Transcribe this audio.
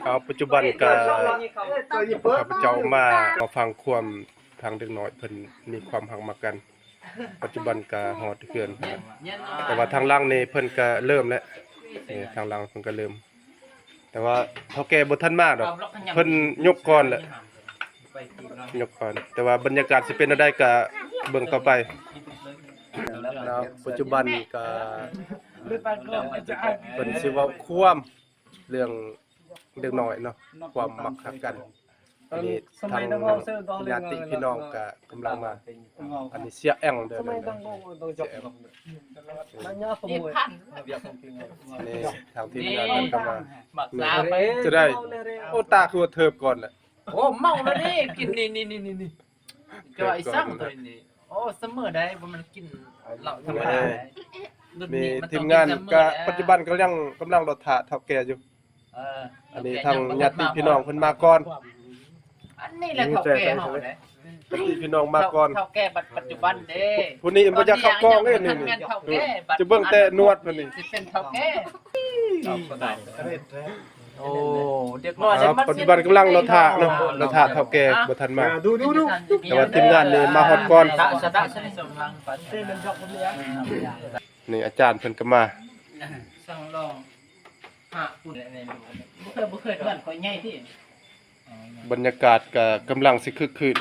ເອົາ ປັດຈຸບັນກະ ຂ້າພະເຈົ້າມາ ມາຟັງຄວາມທາງເດັກນ້ອຍເພິ່ນມີຄວາມຮັກມັກກັນ ປັດຈຸບັນກະຮອດເຮືອນ ແຕ່ວ່າທາງຫຼັງນີ້ເພິ່ນກະເລີ່ມແລ້ວ ນີ້ທາງຫຼັງເພິ່ນກະເລີ່ມ ແຕ່ວ່າເຖົ້າແກ່ບໍ່ທັນມາດອກ ເພິ່ນຍົກກ່ອນແຫຼະ ຍົກກ່ອນ ແຕ່ວ່າບັນຍາກາດຊິເປັນແນວໃດກະເບິ່ງຕໍ່ໄປ. ປັດຈຸບັນກະເພິ່ນຊິເວົ້າຄວາມ ເລື່ອງເດັກນ້ອຍເນາະ ຄວາມມັກຮັກກັນ ອັນນີ້ທາງຍາດຕິພີ່ນ້ອງກະກຳລັງມາ ອັນນີ້ເສຍແອງເດີ ເສຍແອງ ນີ້ທາງທີມງານເພິ່ນກະມາ ຈະໄດ້ ໂອ້ ຕາຄືວ່າເທີບກ່ອນແຫຼະ ໂອ້ ເມົາແລ້ວເດ້ ກິນນີ້ໆໆ ຈອຍສັງໂຕນີ້ ໂອ້ ສະເໝີໄດ໋ ບໍ່ແມ່ນກິນເຫຼົ້າທຳມະດາໄດ໋ ນີ້ທີມງານກະປັດຈຸບັນກຳລັງ ກຳລັງລໍຖ້າເຖົ້າແກ່ຢູ່ ເອີ ອັນນີ້ທາງຍາດຕິພີ່ນ້ອງເພິ່ນມາກ່ອນ ອັນນີ້ແຫຼະເຖົ້າແກ່ເຮົາເດ້ ຍາດຕິພີ່ນ້ອງມາກ່ອນ ເຖົ້າແກ່ບັດປັດຈຸບັນເດ້ ຜູ້ນີ້ບໍ່ຢາກເຂົ້າກ້ອງເດ້ນີ້ ຈະເບິ່ງແຕ່ໜວດເພິ່ນນີ້ ຊິເປັນເຖົ້າແກ່ ໂອ້ ເດັກນ້ອຍ ເອົາ ປັດຈຸບັນກຳລັງລໍຖ້າເນາະ ລໍຖ້າເຖົ້າແກ່ບໍ່ທັນມາ ແຕ່ວ່າທີມງານນີ້ມາຮອດກ່ອນ ນີ້ອາຈານເພິ່ນກະມາ ບັນຍາກາດກະກຳລັງຊິຄຶກຄື້ນ